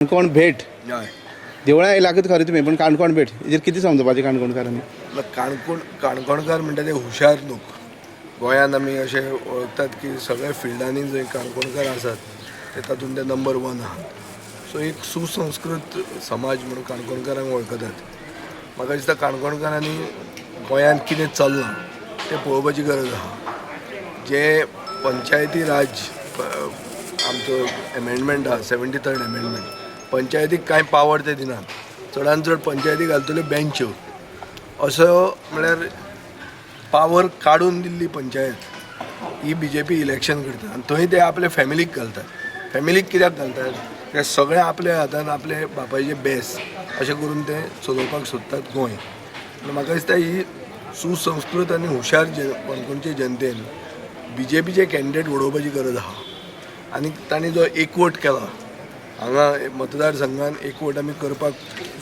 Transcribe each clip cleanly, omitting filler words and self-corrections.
काणकोण भेट. हय. देवळां आयलाकच खरें तुमी, पूण काणकोण भेट हेजेर कितें समजपाचें काणकोणकारांनी? काणकोण, काणकोणकार म्हणटा ते हुशार लोक. गोंयांत आमी अशें वळखतात की सगळ्या फिल्डांनी जंय काणकोणकार आसात ते तातूंत ते नंबर वन आहात. सो एक सुसंस्कृत समाज म्हणून काणकोणकारांक वळखतात. म्हाका दिसता काणकोणकारांनी गोंयांत कितें चल्लां तें पळोवपाची गरज आहा. जे पंचायती राज आमचो एमेंडमेंट आहा, 73rd amendment, पंचायतीक कांय पावर ते दिनात. चडान चड पंचायती घालतल्यो बँच्यो. असो म्हळ्यार पावर काडून दिल्ली पंचायत ही बीजेपी इलेक्शन करता आनी थंय ते आपले फॅमिलीक घालतात. फॅमिलीक कित्याक घालतात? ते सगळें आपल्या हातान, आपले बापायचे बेस अशें करून ते चलोवपाक सोदतात गोंय. आनी म्हाका दिसता ही सुसंस्कृत आनी हुशार काणकोणचे जनतेन बीजेपीचे कॅन्डिडेट उडोवपाची गरज आहा. आनी तांणी जो एकवट केला हांगा मतदारसंघान, एकवट आमी करपाक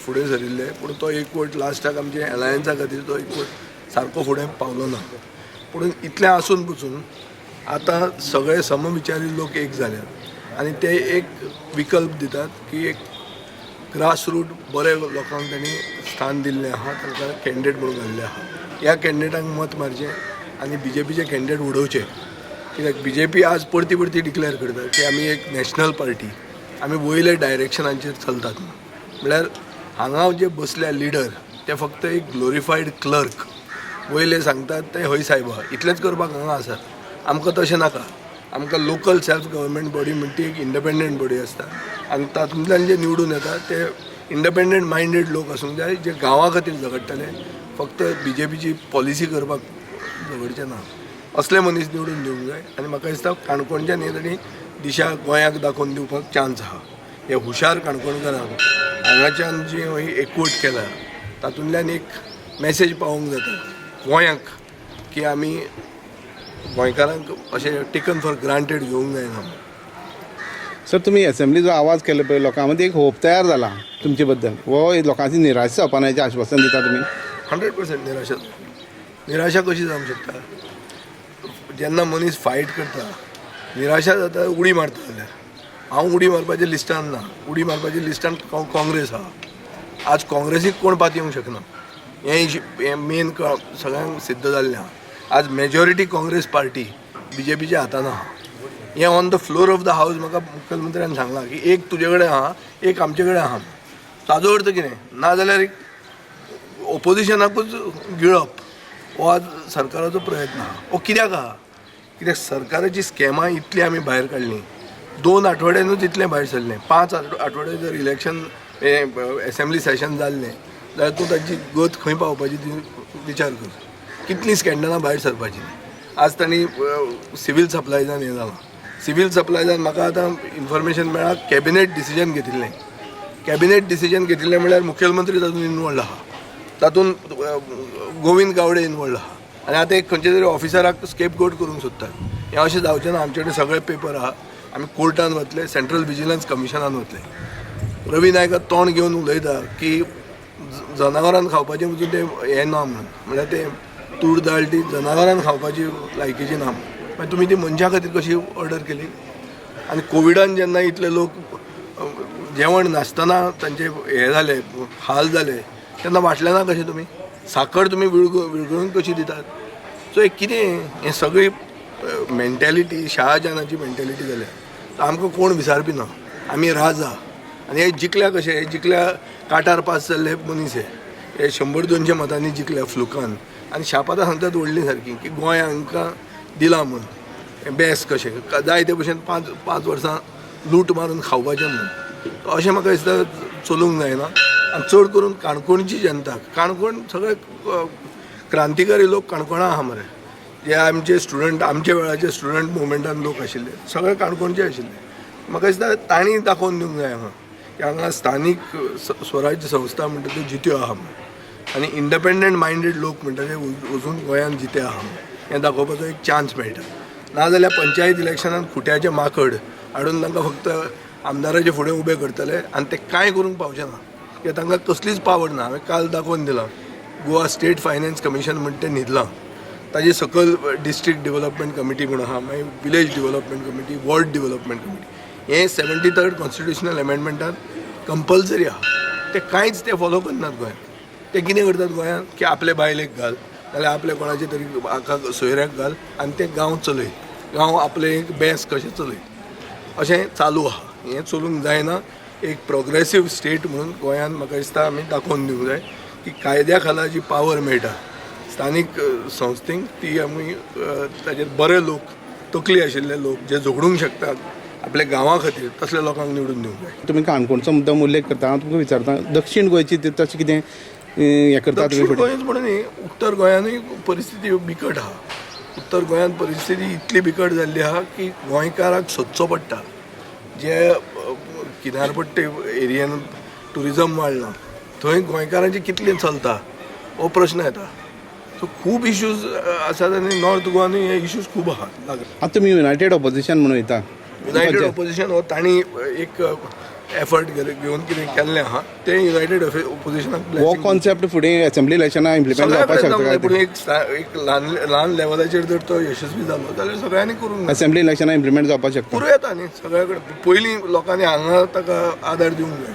फुडें सरिल्ले, पूण तो एकवट लास्टाक आमचे एलायन्सा खातीर तो एकवट सारको फुडें पावलो ना. पूण इतलें आसून पसून आतां सगळे समविचारी लोक एक जाल्यात आनी ते एक विकल्प दितात की एक ग्रास रूट बरे लोकांक तांणी स्थान दिल्लें आहा, तांकां कॅन्डिडेट म्हणून घाल्लें आहा. ह्या कॅन्डिडेटांक मत मारचें आनी बीजेपीचे कॅन्डिडेट उडोवचे, कित्याक बीजेपी आज परती परती डिक्लेअर करता की आमी एक नॅशनल पार्टी, आमी वयले डायरेक्शनांचेर चलतात. म्हळ्यार हांगा जे बसल्या लिडर ते फक्त एक ग्लोरिफायड क्लर्क. वयले सांगतात ते हय सायबा, इतलेंच करपाक हांगा आसात. आमकां तशें नाका. आमकां लोकल सेल्फ गव्हर्मेंट बॉडी म्हणटा ती एक इंडिपेंडंट बॉडी आसता आनी तातूंतल्यान जे निवडून येता ते इंडिपेंडंट मायंडेड लोक आसूंक जाय, जे गांवा खातीर झगडटले, फक्त बीजेपीची पॉलिसी करपाक झगडचे ना. असले मनीस निवडून दिवंक जाय. आनी म्हाका दिसता काणकोणच्यान ही तांणी दिशा गोंयाक दाखोवन दिवपाक चान्स आहा. हे हुशार काणकोणकारांक हांगाच्यान जी एकवट केला तातूंतल्यान एक मॅसेज पावोवंक जाता गोंयाक की आमी गोंयकारांक अशें टेकन फॉर ग्रांटेड घेवंक जायना. सर, तुमी एसेंब्ली जो आवाज केलो पळय, लोकां मदीं एक होप तयार जाला तुमचे बद्दल. हो लोकांची निराश जावपा ना हेचें आश्वासन दिता तुमी? 100% निराशा. निराशा कशी जावंक शकता? जेन्ना मनीस फायट करता निराशा जाता. उडी मारता जाल्यार हांव उडी मारपाच्या लिस्टान ना. उडी मारपाच्या लिस्टान काँग्रेस आहा. आज काँग्रेसीक कोण पातयेवंक शकना हें हें मेन सगळ्यांक सिद्ध जाल्लें आहा. आज मेजॉरिटी काँग्रेस पार्टी बीजेपीच्या हातान आहा. हें on the floor of the house म्हाका मुखेलमंत्र्यान सांगलां की एक तुजे कडेन आहा, एक आमचे कडेन आहा. ताजो अर्थ कितें? ना जाल्यार एक ओपोजिशनाकूच गिळप हो आज सरकाराचो प्रयत्न आहा. हो कित्याक आहा? कित्याक सरकाराची स्कॅमां इतलीं आमी भायर काडलीं, 2 आठवड्यानूच इतलें भायर सरलें. 5 आठवडे जर इलेक्शन हें एसेंब्ली सेशन जाल्लें जाल्यार तूं ताची गत खंय पावपाची ती विचार कर. कितलीं स्कॅन्डलां भायर सरपाची. आज तांणी सिवील सप्लायजान हें जालां. सिवील सप्लायजान म्हाका आतां इन्फॉर्मेशन मेळ्ळां, कॅबिनेट डिसिजन घेतिल्लें. कॅबिनेट डिसिजन घेतिल्लें म्हळ्यार मुखेलमंत्री तातूंत इनवॉल्ड आहा, तातूंत गोविंद गावडे इनवॉल्ड आहा आनी आतां एक खंयच्या तरी ऑफिसराक स्केप गोट करूंक सोदतात. हें अशें जावचें ना. आमचे कडेन सगळे पेपर आहा. आमी कोर्टान वतले, सेंट्रल विजिलन्स कमिशनान वतले. रवी नायक तोंड घेवन उलयता की जनावरान खावपाचें पसून तें हें ना म्हणून, म्हळ्यार तें तूर दाळ ती जनावरान खावपाची लायकीची ना. मागीर तुमी ती मनशा खातीर कशी ऑर्डर केली? आनी कोविडान जेन्ना इतले लोक जेवण नासतना तांचे हे जाले, हाल जाले, तेन्ना वांटले ना कशें तुमी? साकर तुमी विरगळून कशी दितात? सो हें कितें? हें सगळी मेंटेलिटी शहाजहानाची मेंटेलिटी जाल्या. आमकां कोण विचारपी ना, आमी राजा. आनी हे जिखल्या कशे? हे जिखल्या काटार पास जाल्ले मनीस. हे हे 100-200 मतांनी जिखल्या फ्लुकान आनी शापातां सांगतात व्हडली सारकी की गोंय हांकां दिलां म्हूण, हें बेस कशें जाय ते भशेन 5 5 वर्सां लूट मारून खावपाचें म्हूण. अशें म्हाका दिसता चलूंक जायना. आनी चड करून काणकोणची जनता, काणकोण सगळे क्रांतिकारी लोक काणकोणा आहा मरे. जे आमचे स्टुडंट, आमच्या वेळाचे स्टुडंट मुवमेंटान लोक आशिल्ले, सगळे काणकोणचे आशिल्ले. म्हाका दिसता तांणी दाखोवन दिवंक जाय हांगा की हांगा स्थानीक स्वराज्य संस्था म्हणटा त्यो जित्यो आहा म्हूण आनी इंडिपेंडंट मायंडेड लोक म्हणटा ते वचून गोंयांत जिते आहा म्हूण हें दाखोवपाचो एक चान्स मेळटा. नाजाल्यार पंचायत इलेक्शनान खुट्याचे माकड हाडून तांकां फक्त आमदाराचे फुडें उबे करतले आनी ते कांय करूंक पावचे ना, कित्याक तांकां कसलीच पावर ना. हांवें काल दाखोवन दिलां, गोवा स्टेट फायनान्स कमिशन म्हणटा तें न्हिदलां. ताजे सकयल डिस्ट्रिक्ट डेव्हलपमेंट कमिटी म्हणून आहा, मागीर village development committee, ward development committee. हें 73rd constitutional एमेंडमेंटान कंपल्सरी आहा. ते कांयच ते फॉलो करनात गोंयांत. ते कितें करतात गोंयांत की आपले बायलेक घाल नाल्यार आपल्या कोणाचे तरी हाका सोयऱ्याक घाल आनी ते गांव चलय, गांव आपले एक बेस कशें चलय, अशें चालू आहा. हें चलूंक जायना. एक प्रोग्रेसीव स्टेट म्हणून गोंयांत म्हाका दिसता आमी दाखोवन दिवंक जाय की कायद्या खाला जी पावर मेळटा स्थानीक संस्थेंक ती आमी ताजेर बरे लोक, तकली आशिल्ले लोक जे झगडूंक शकतात आपल्या गांवा खातीर, तसल्या लोकांक निवडून दिवंक जाय. तुमी काणकोणचो मुद्दाम उल्लेख करता, हांव तुमकां विचारता, दक्षीण गोंयची ते तशें कितें हें करता तुमी दक्षीण फुडें? गोंयच म्हणून न्ही, उत्तर गोंयानूय परिस्थिती बिकट आहा. उत्तर गोंयांत परिस्थिती इतली बिकट जाल्ली आहा की गोंयकाराक सोदचो पडटा. जे किनारपट्टी एरियेन ट्युरिजम वाडलां थंय गोंयकारांचें कितलें चलता हो प्रश्न येता. सो खूब इश्यूज आसात आनी नॉर्थ गोवानूय हे इश्यूज खूब आहात. आतां तुमी युनायटेड ऑपोजिशन म्हणून वयता. युनायटेड ऑपोजिशन हो तांणी एक एफर्ट घेवन कितें केल्लें आहा तें युनायटेड ऑपोजिशनाक हो blessing. कॉन्सेप्ट फुडें असेंब्ली इलेक्शनाक इम्प्लिमेंट जावपाक सगळ्या शकता कडेन काय? पूण एक ल्हान ल्हान लेवलाचेर जर तो यशस्वी जालो जाल्यार सगळ्यांनी करूंक जाय. असेंब्ली इलेक्शनाक इम्प्लिमेंट जावपाक शकता. करूं येता न्ही सगळ्या कडेन. पयलीं लोकांनी हांगा ताका आदार दिवंक जाय.